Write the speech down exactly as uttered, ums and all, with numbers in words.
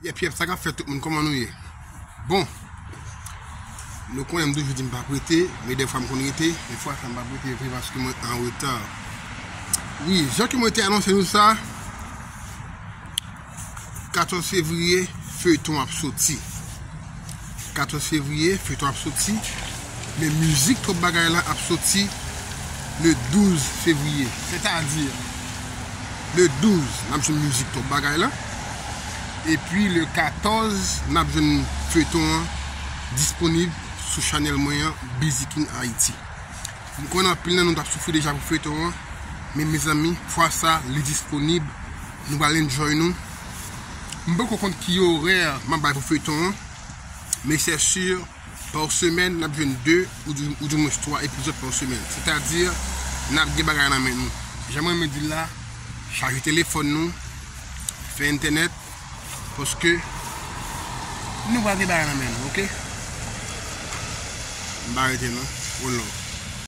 Pyèp, pyèp, sa k ap fèt, tout moun, kòman nou ye? Bon, nou konnen m toujou di m p ap rete, men dèfwa m konn rete, men fwa sa m p ap rete vre paske mwen an reta. Wi, jan ke mwen te anonse nou sa, katòz fevriye, feyton ap soti. Katòz fevriye, feyton ap soti, men mizik Twòp Bagay la ap soti le douz fevriye. Sètadi, le douz, n ap jwenn mizik Twòp Bagay la. Epi le katòz, n ap jwenn feyton an disponib sou chanèl mwen an, Busy King Haiti. M konnen anpil nan nou t ap soufri deja pou feyton an, men mezanmi, fwa sa, li disponib, nou pral enjoy nou. M poko konn ki orè m ap bay pou feyton an, men c'est sûr, pa semèn, n ap jwenn de ou di, ou dimwens twa epizòd pa semèn. Sètadi, n ap gen bagay nan men nou. Jan mwen renmen di l la, chaje telefòn nou, fè entènèt, paske nou pral gen bagay nan men nou, oke? M pa rete non. One love.